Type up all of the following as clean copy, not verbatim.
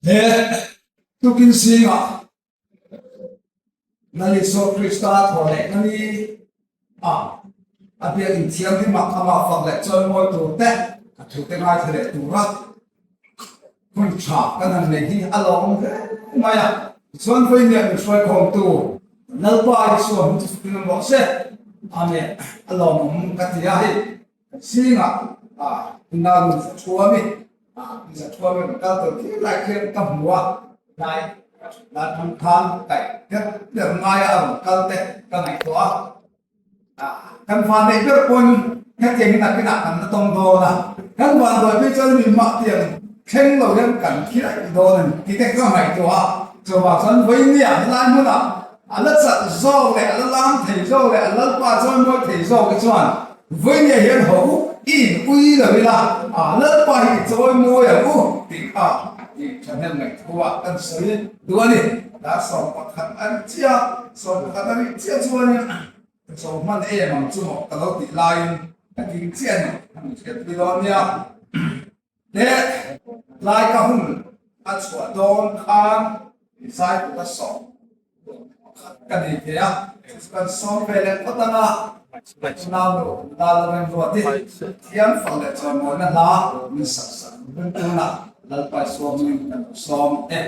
He tukin zingah Lal Isua Krista thaw lehna ni ah a biakinn thianghlim ah amah fak leh chawimawi tur te a thu te ngaithla leh tura hun tha kan han nei hi a lawmawm hle mai a. Tichuan vawinia min hruaikhawmtu Lalpa Isua hming chu fakin awm rawh se. Amen. A lawmawm ka ti a hei. Zingah nau in za thuam i in za thuam in kal tur khi lai khian ka hmu a, tlai dan hmang khan kaih ber ber ngaia a rawn kal te ka ngaihtuah a, kan van neih ber pawhin hetiang in nakinah kan la tawng dawn a, kan van dawi phei chuan mi mah tiang thleng lo hian kan khi daih dawn a ni tih te ka ngaihtuah a, chuvang chuan vawinia helai hmunah A la chak zawk leh a la lang thei zawk leh a lalpa chuan mawi thei zawk hi chuan vawinia hian ho u i in ui lo ila a lalpa hi i chawi mawi ang u tih kha i thahnem ngaihthu ah kan sawi duh a ni. Dar 11 a ri chiah, 11 a ri chiah chuanin ka cho hman em ang chu maw ka lo tih laiin ka ding chiah a ni, a ni hriatpui dawn nia. Te tlai ka hun a chhuah dawn khan zai kut a sawm pakhat ka nei ve a, chu chu kan sawm ve leh phawt ang a, nau nu Lal Remruati thiam fak leh chawimawina hla min sak sak hun tunah Lalpai suamin kan lo sawm e.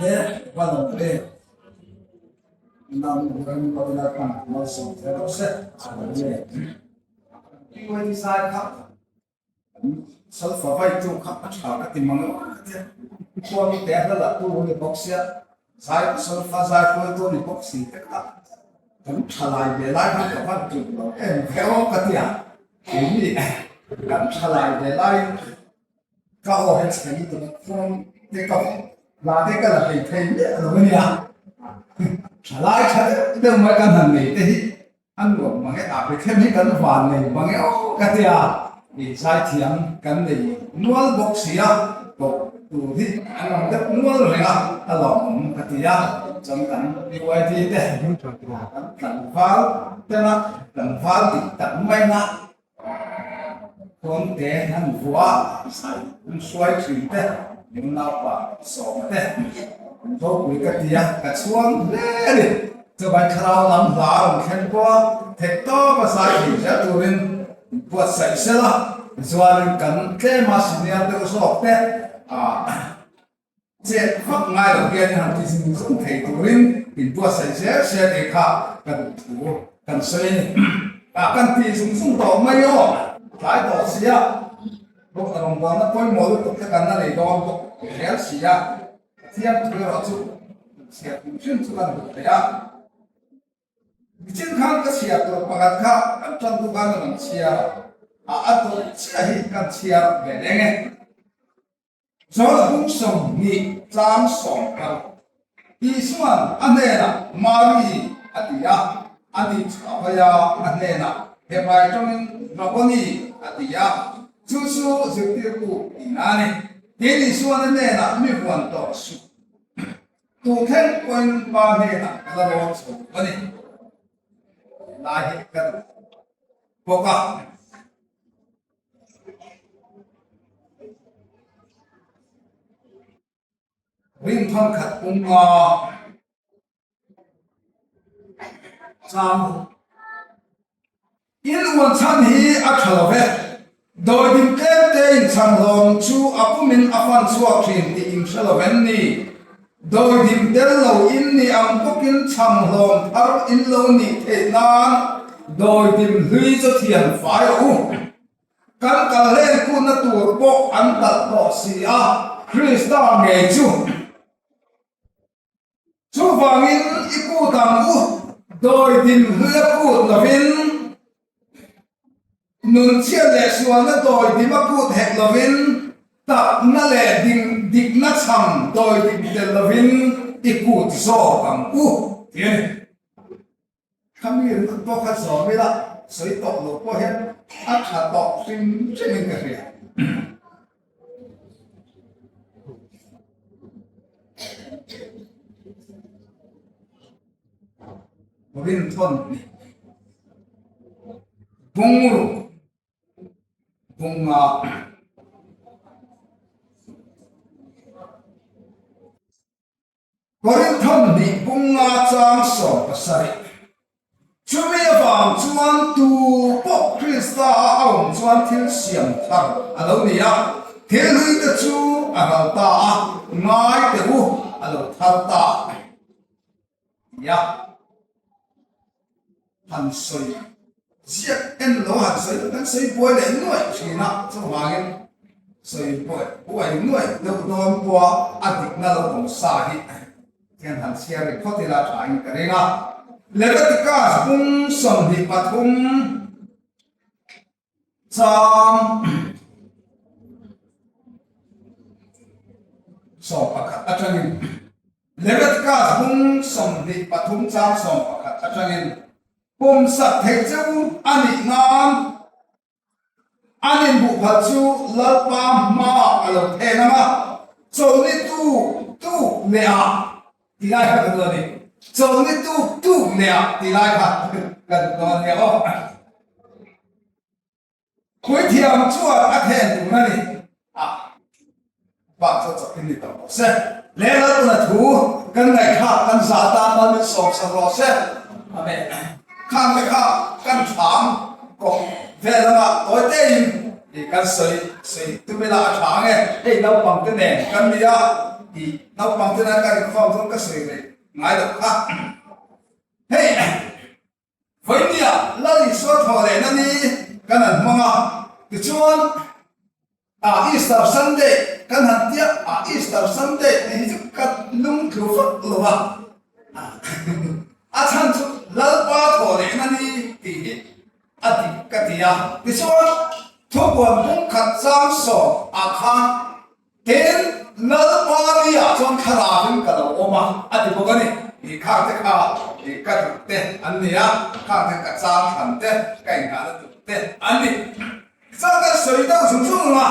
He va lo ve. Nam ram pawina kan malsawm zel rawh se. Amen. PYD zai kha Salfa vai tu kha a tha ka ti mang emaw ka tia. Khuami te hla lah tu ni bawk sia, zai salfa zai hruai tu ni bawk si te kha kan tha lai ve lai khan ka van tluk lo em ve aw ka tia. Keini kan tha lai ve laiin ka aw hi chhe lutuk a, khuam te ka hla te ka la hlei thei miah lo a nia. Tha lai tha deuh deuh mai kan han nei te hi A nuam mang e, a Bethlehem hi kan van nei mang e aw ka ti a, i zaithiam kan nei nual bawk si a, koh tur hi an awm deuh nual reng a, a lawmawm ka ti a, chuan kan BYD te kan tlangval tena tlangval dik tak maina Kawngte an vua an hruai thin te, min naupa sawma te an ropui ka ti a, ka chhuang hle a ni. Chuvai thlarau lam hla a rawn thleng pawh a, theih tawp a zai thei zel turin buatsaih sela, tichuanin kan tlema senior deuh zawk te ah Chet vak ngai lo hian han ti zung zung thei turin in buatsaih zel zel tih kha ka duh thu kan sawi a ni. Ah kan ti zung zung tawh mai aw, tlai tawh sia, bawk rawngbawlna pawimawh lutuk te kan la nei dawn bawk zel sia, Pathian thu erawh chu chhiat hrim hrim chu kan duh thei a. Nichin khan ka chhiar tur pakhat kha kan tan tu khan a rawn chhiar a, a tawp chiah hi kan chhiar ve reng e. Zawlbung 20 tlang sawm kal. Isua'n a hnenah, Mari, a ti a. Ani chu a hawi a, a hnenah, Hebrai tawngin Rabboni, a ti a. Chu chu zirtirtu tihna a ni. Tin, Isua'n a hnenah, Mi huan tawh suh. Tu thleng pawhin Pa hnenah ka la rawn chho a ni. Lai hi ka duh bawk a. Rin khat pum a chang In uan chhan hi a tha lo ve. Dawidim tlem te in chhan hlawm chu a pumin a fan chhuak thin tih in hre lo em ni? Dawidim tel lo in ni ang bawkin chhan hlawm thar in lo nih theih nan dawidim hlui chu thian fai rawh u. Kan kal hlen kutna tur pawh an talh tawh si a, Krista ngei chu. Chuvangin i kut ang u, dawidim hluia kut lovin, nunchhiat leh sualna dawidima kut hek lovin, takna leh dikna chhang dawidim tel lovin i kut zawk ang u, tih a ni. Khami ringawt pawh kha zawm ila sawi tawh lo pawh hian a tha tawh hrim hrimin ka hria. Rinthon ni. Bungru bunga Korinthon hnih bunga chang 17. Chumi avang chuan tu pawh Krista a awm chuan thil siam thar a lo ni a, thil hlui te chu a ral ta a, ngai teh u a lo thar ta ti a. Han sawi ziak en lo han sawi lo kan sawi buai leh nuaih thin a, chuvangin sawi buai buai nuaih deuh dawn pawha a dikna lo awm sa hi hian han chhiar ri phawt ila tha in ka ring a. Leviticus bung 23 chang 11 atangin Leviticus bung 23 chang 11 atangin pumsak theih cheu a nih nan an inbuhphalh chu Lalpa hmaah a lo then ang a, chawlhni tuk tuk leh ah ti lai kha ka duh a ni. Chawlhni tuk tuk leh ah ti lai kha ka duh dawn a nia aw. Puithiam chuan a then tur a ni a, bak chu chawp in ni tawh rawh se. Lehlalpuna thu kan ngaihthlak kan zah tan mal min sawm sak rawh se. Amen. Khang te kha kan thlam kawng vel lama tawi tein kan sawi sawi tum ila a tha ang e. Hei naupang te nen kan ni a. tih naupang te nana ka inkhawm chuan ka sawi reh ngai loh kha. Hei vawinia Lal Isua thawh lehna ni kan han hmang a, tichuan ah Easter Sunday kan han tia a, Easter Sunday tih hi chu ka lungthlu vak lo va, a chhan chu Lalpa thawh lehna ni tih hi a dik ka ti a. Tichuan thupuan pumkhat chang sawm ah khan Tin, Lalpa ni ah chuan thlarau in ka lo awm a, a ti bawk a ni. Ih khang te kha ih ka duh te an ni a, khang te ka chang thlan te, ka inghahna duh te an ni. Chuan kan sawi deuh zung zung a,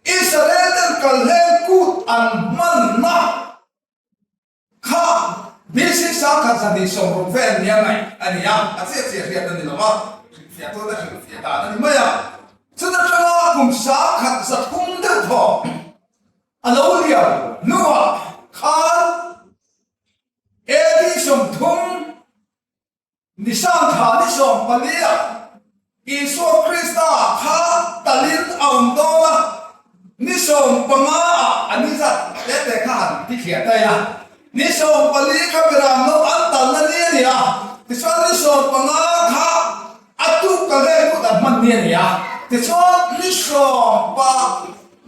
Israel ten kalhleng kut an hmanna Kha BC 1160 vel nia ngaih a ni a, a chiah chiah hriat a ni lo va, hrilhfiah tawna hrilhfiah dan a ni mai a. Chuta tanga kum 1300 deuh thaw a lo liam hnuah khan AD 30, Ni sangtha ni 14 ah Isua Krista kha talin a awm dawn a, ni 15 ah a ni zat te te kha han ti thliah ta ila. Ni 14 kha Biram no an talna ni a ni a, tichuan ni 15 kha a tuk ka vel kut an hman ni a ni a, tichuan ni sawmpa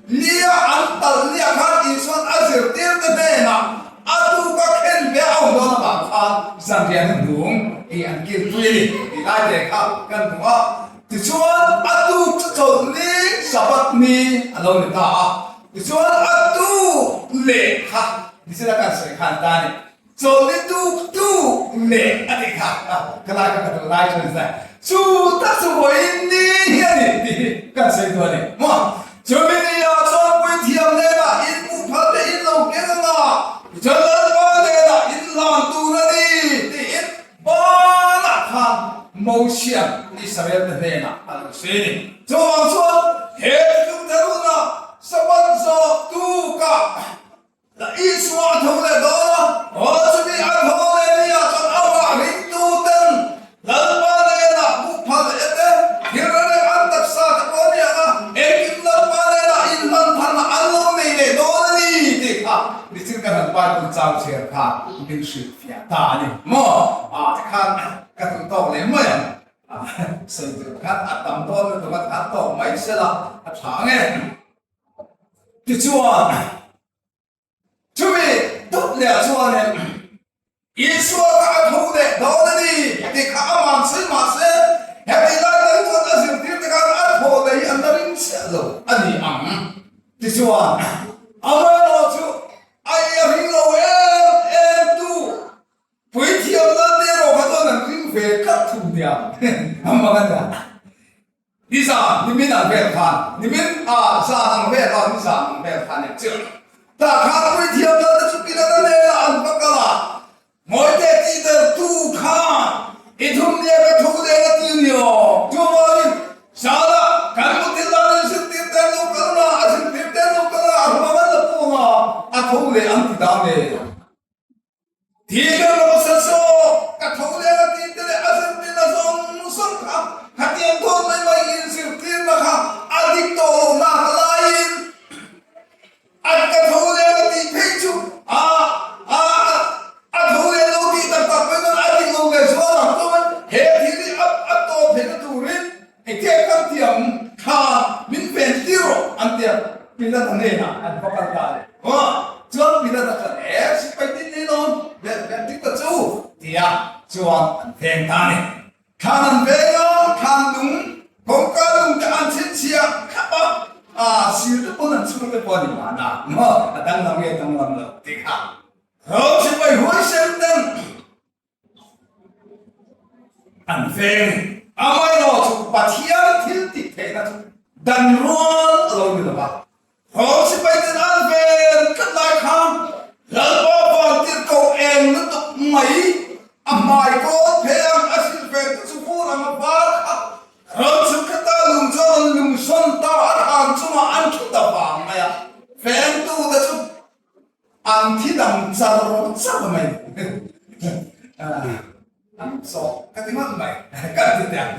Nia an talh nia khan Isua'n a zirtirte hnenah a tuka khen ve a awm dawn avang khan zanriah hnuhnung tih an kilpui a ni tih lai te kha kan hmu a. Tichuan a tuk chu chawlhni, Sabbath ni, a lo ni ta a. Tichuan a tuk leh kha nichina kan sawi khan ta a ni. Chawlhni tuk tuk leh a tih kha ka lai kha ka duh lai chu a ni zai. Chu tak chu vawiin ni hi a ni tih hi kan sawi duh a ni. Maw? Chumi ni ah chuan puithiam hnenah in hmuh phal te in lo keng anga tichuan Lalpa hnenah in hlan tur a ni tiin banah khan Mosia'n Israel te hnenah a lo sawi a ni. Chuvang chuan he thuthlung theruna Sabbath zawh tukah La Isua a tho leh dawn a, aw chumi a tho leh ni ah chuan amah ringtu ten Lalpa hnenah buh phal leh te, thil reng an taksa te pawh a ni ang a, engkim Lalpa hnenah inhlan tharna an lo nei leh dawn a ni tih kha nichin kan han Bible chang chhiar kha min hrilhfiah ta a ni maw? Ah tikhan ka duh tawk leh mai ang. Sawi tur khan a tam dawn lutuk a, a tawk mai sela a tha ang e. Tichuan, chumi dawt leh chuanin Isua kha a tho leh dawn a ni tih kha a man sawi mah se, heti lai tak chuan a zirtirte khan a thaw leh hi an la ring chiah lo a ni ang. Tichuan, amaherawh chu a i a ring lo em em tu puithiam Lalte erawh kha chuan an ring ve tlat thung nia a mang a nia. Nizan, nimin ang vel khan, nimin ah zan ang vel ah nizan ang vel khan e chiah. Tah khan puithiam lal te chu Pilata hnenah an va kal a, Mawite tihter tu khan i thum nia ka thu leh la ti ni aw. Chuvangin zanah kan muthilh dan in zirtir te an lo kal na, a zirtir te an lo kal a, a ruang an la pung a, a tho leh an ti dan e. Tih ber lo se saw ka tho leh a tih te leh a zirtirna zawng zawng kha khatiang dawn mai mai inzirtirna kha a dik tawh lo nak laiin a ka tho leh a tih phei chu a a a tho leh lo tih tak tak mai chuan a dik lo leh zual ang chuan he thil hi a a tawp theihna turin engtia kan ti ang kha min ven tir rawh an ti a Pilata hnenah an va kal ta a ni. Chuan Pilata chuan, E, sipai tin ni dawn, vel vel dik ta chu, tia chuan an veng ta a ni. Thlan an veng a, thlan lung, kawngka lung te an chhinchhiah thlap a, a sir te pawn an chhung te pawh a ni mahna, maw, a danglam nge danglam lo tih kha. Rom sipai huaisen ten An veng amaherawh chu Pathian thil tih theihna chu dan rual a lo ni lo va. Rom sipai ten an ven tlat lai khan Lalpa vantirhkoh eng lutuk mai a hmai kawl phei ang a hrilh ve te chu vur ang a var kha ram chu khata lung chuan an lung sawn ta a thlan chungah an thu ta vang mai a, vengtute chu An thi dang char char mai. An chawh ka ti ngawt mai. Ka ti teh ang.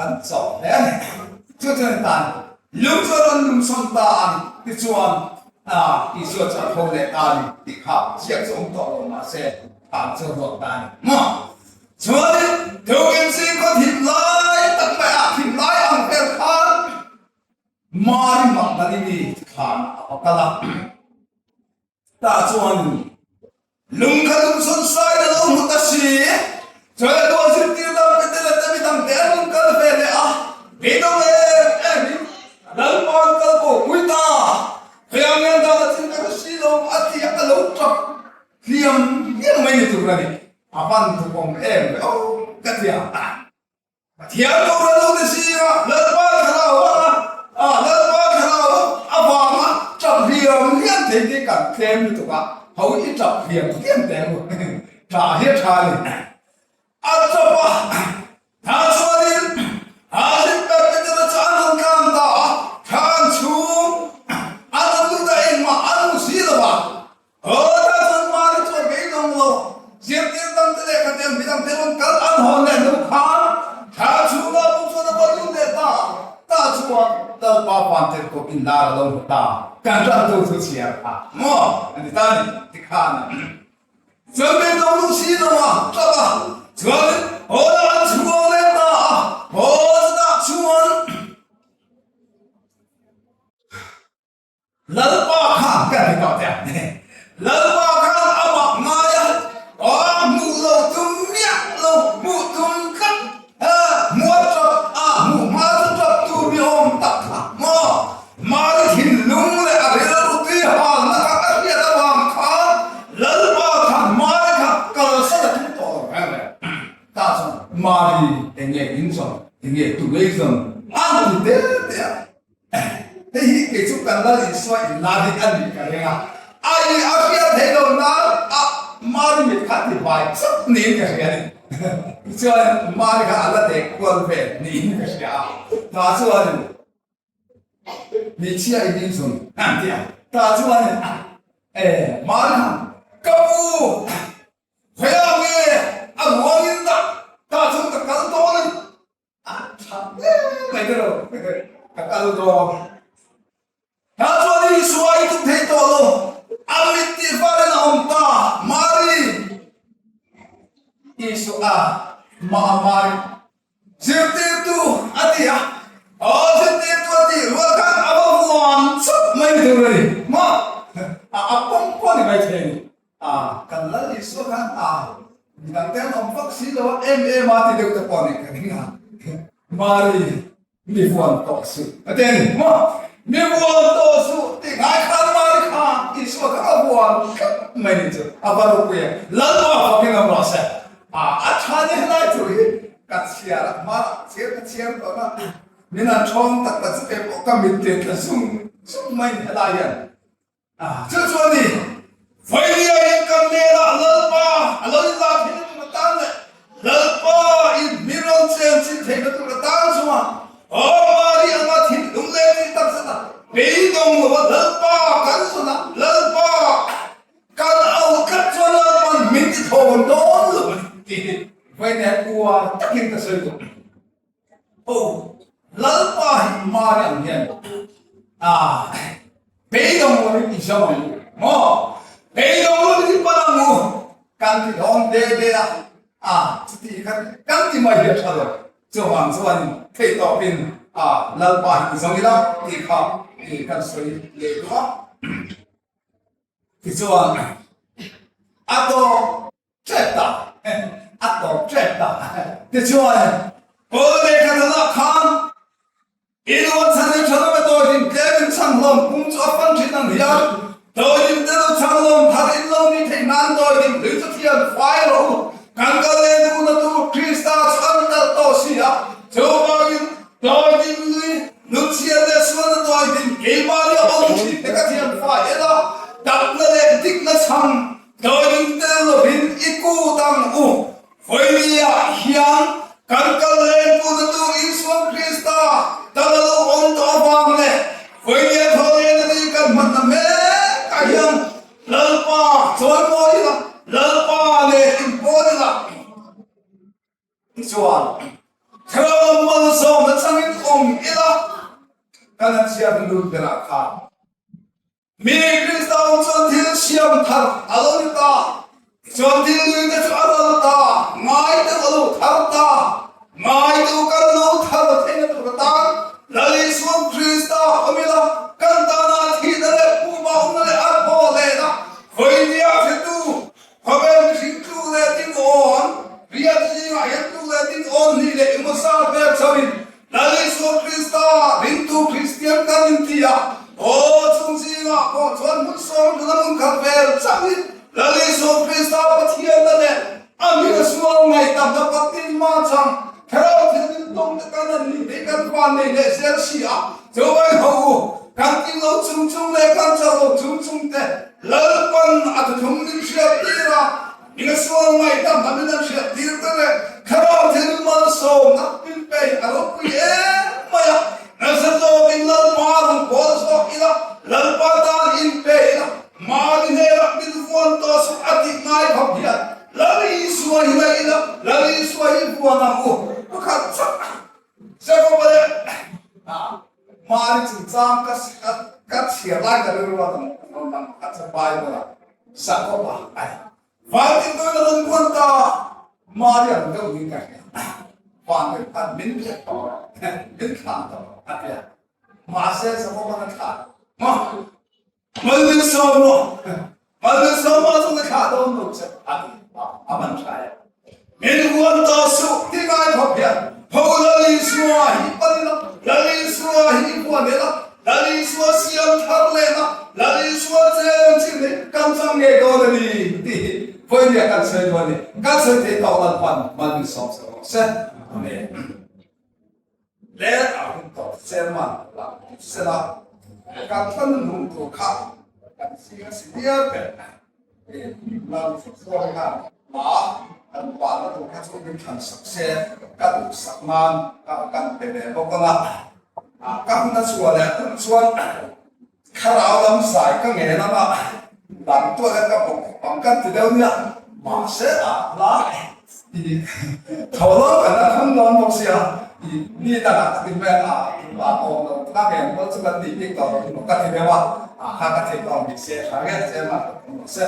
An chawh hle a ni. Chu chuan tan lung chu a rawn lung sawn ta ang tichuan. A, Isua chu a tho leh ta a ni tih kha ziak chu awm tawh lo mahse thlan chu a ruak ta a ni maw? Chuanin Teugensi khaw thim lai tak mai ah thim lai ang vel khan Mari Magdalini thlan a va kal a. Tah chuanin lung kha lung sawn sain a lo hmu ta si. Chuan a tuah zirtir dang te te leh te mi dang te an rawn kal ve leh a, beidawng em em in Lalpa an kal pawh pui ta. Hei ang hian dan a chin ka hre si lo a ti a, ka lo tap hliam hliam mai ni tur a ni. A van thawkawm em ve aw ka ti a. Pathian Kohhran ho te zinga Lalpa Thlarau a a Lalpa Thlarau avanga tap hliam hliam thei te kan tlem lutuk a, ho i tap hliam hliam teh ang u. Tah hi a tha a ni. A tap a, tah chuanin a zirpek Petera chu an rawn tlang ta a, thlan chhung an rawn lut a, engmah an hmu si lo va. Aw, tah chuan Mari chu a beidawng lo. Zirtir dangte leh khatiang mi dangte rawn kal an hawn leh hnu khan thla chhungah pawh chuan a va lut leh ta a. Tah chuan Lalpa Vantirh pawh inlar a lo hmu ta. Kan ran tur chu chhiar kha maw a ni ta ni tikhan chuan beidawng duh si lo a tap a. Chuan aw lah an chhuak leh ta a. Aw chutah chuan. Lalpa khan ka ti tawh che a, Lalpa khan amah ngai a, a hmuh lo tum miah lo, hmuh tum tlat, hmuh a tap a, hmuh hma chu tap tur ni awm tak kha maw? Mari thinlung leh a rilru tui halna kha a hriat avang khan Lalpa khan Mari kha kalsan a tum tawh lo reng reng. Tah chuan Mari enge in zawn, enge tu ngei zawn an ti tel teh a. Hei hi kei chu kan lal Isua in la hi a nih ka ring a, a i a hriat theih lo nan a Mari mit kha ti vai chauh niin ka hria a ni. Tichuan Mari kha a la dek kual vel niin ka hria a, tah chuanin hmeichhia i ding zun an ti a, tah chuanin e Mari khan ka pu khawiah nge a ruangin dah tah chuan ka kal dawn a ni. A tha hle mai ka lo ka kal dawn. Tah chuan Isua i tum thei tawh lo. A mit tih farin a awm ta. Mari! Isua mah a Mari zirtirtu a ti a. Aw zirtirtu a tih rual khan a va vuan chauh mai ni tur a ni. Maw? A a pawm pawh a ni mai thei a ni. A, kan Lal Isua khan a, midang te an awm vak si lo a, em em a ti deuh te pawh nih ka ring a, Mari, mi vuan tawh suh a ti a ni maw? Mi vuan tawh suh tih ngai khan Mari kha Isua kha a vuan tlat mai ni chu, a va ropui em? Lalpa fakin awm rawh se. A, a tha ni helai thu hi ka chhiar a, hmanah chhiar ka chhiar tawh na, min han thawng tak tak chu kei pawh ka mit te tla zung zung mai ni helai hian. Chu chuan ni, Vailia in kan hmelah Lalpa a lo inla theihna tur atan leh Lalpa in mi rawn chen chin theihna tur atan chuan Aw Mari anga thinlung leh tih tak zet a beidawng lova Lalpa kan zawn a, Lalpa kan au tlat chuan Lalpa'n min ti thawn dawn lo a ni tih hi Vailia uar takin ka sawi duh. Aw Lalpa hi Mari ang hian a beidawng lovin i zawng ang u maw? Beidawng lovin i pan ang u kan ti dawn de de a, a chuti khan kan ti mai hi a tha lo. Chuvang chuan theih tawpin a Lalpa hi i zawng ila tih kha i kan sawi leh duh a. Tichuan a tawp Ṭep ta, a tawp ṭep ta. Tichuan, Paul lehkha thanah khan i luan chhan in ṭha lo e tawidim tlem in chhang hlawm pum chu a fan ṭhin ang hian tawidim te lo chhang hlawm thar in lo ni theih nan tawidim hlui chu thian fai rawh u. Kan kal leh duhna tur Krista chu an kalh tawh si a, chuvangin tawidim lui nunchhiat leh sualna tawidim keimahni a awm ṭhin te ka thian fai en a, takna leh dikna chhang Tawin tel lovin i kut ang u. Vawiah hian kan kal leng kutna tur Isua Krista tal a lo awm tawh avang leh vawiah thawhlehna ni kan hmanna mekah hian Lalpa chawimawi ila, Lalpa leh inpawl ila. Tichuan, Thlarau malsawmna changin awm ila, kan an chhiar lut berah khan. Mi Krista awm chuan thil siam thar a lo ni ta. Chuan thil nui te chu a ral ta, ngai deuh a lo thar ta. Ngai deuh kan lo thar theihna tur atan Lal Isuan Krista awm ila, kan tana thihna leh puma awmna leh a thaw lehna vawinia hretu khawvel mihring tluk leh ding awn, riat zingah hian tluk leh ding awn hnih leh emaw zat vel chauhin Lal Isua Krista ringtu Kristian kan inti a, aw chung zingah pawh chuan hmun sawmhluna hmun khat vel chauhin Lal Isua Krista Pathianna leh a hming a sual ngaihdamna baptisma chang Thlarau Thianghlim tum te kan an nih theih kan van nei leh zel si a, chuvai ho u, kan tling lo chung chung leh kan chauh lo chung chung te Lalpan a thuthum min hriat tir a, Nia sual ngaihdam lam in an hriat tir te leh Thlarau thil malsawmna min pe a ropui em mai a, nasa zawk in Lalpa rawn pawl zawk ila, Lalpa tan in pe ila, mahni hnenah min vuan tawh suh a tih ngai khawp hian Lal Isua hi la ila, Lal Isua hi vuan ang u pakhat chauh Jakob-a leh Mahni chungchang ka ka chhiar lai ka rilru a rawn lang pakhat chu Bible-a Jakob-a a ni. Van tin tuin a rawn buan ta, Mari ang deuh niin ka hria. Van tin khan min biak tawh rawh, min thlah tawh rawh a ti a. Mahse Jakob-a'n a thlah lo. Mal min sawm rawh, mal min sawm ah chuan ka thlah dawn lo che a ti a, a man tha e. Min huan tawh suh ti ngai khawp hian ho Lal Isua hi pan ila, Lal Isua hi huan ila, Lal Isua siam thar lehna, Lal Isua chen chin hi kan chang ngei dawn a ni tih hi vawinia kan sawi dawn a ni. Kan sawi thei tawh lan pan mal min sawm sa rawh se. Amen. Leng ah hun tawh chairman lah sela kan thlan nung tur kha kan zing a si dial ber lal chuan khan hma kan palna tur kha chu min thlan sak se ka duh sak nan kan pe ve bawk anga ka hun a chhuah leh hun chuan Thlarau lam zai ka ngen anga dang tuah hian ka bawk ang kan ti deuh nia, mahse a hla i tho lo kan la thung dawn bawk sia, i ni dangah ka ti mai a, a awm lo ka ngen rual chu kan tih bik tawh lo hi maw ka ti deuh a, a kha ka thei tawh ni se tha nge che mah ka tum lo se.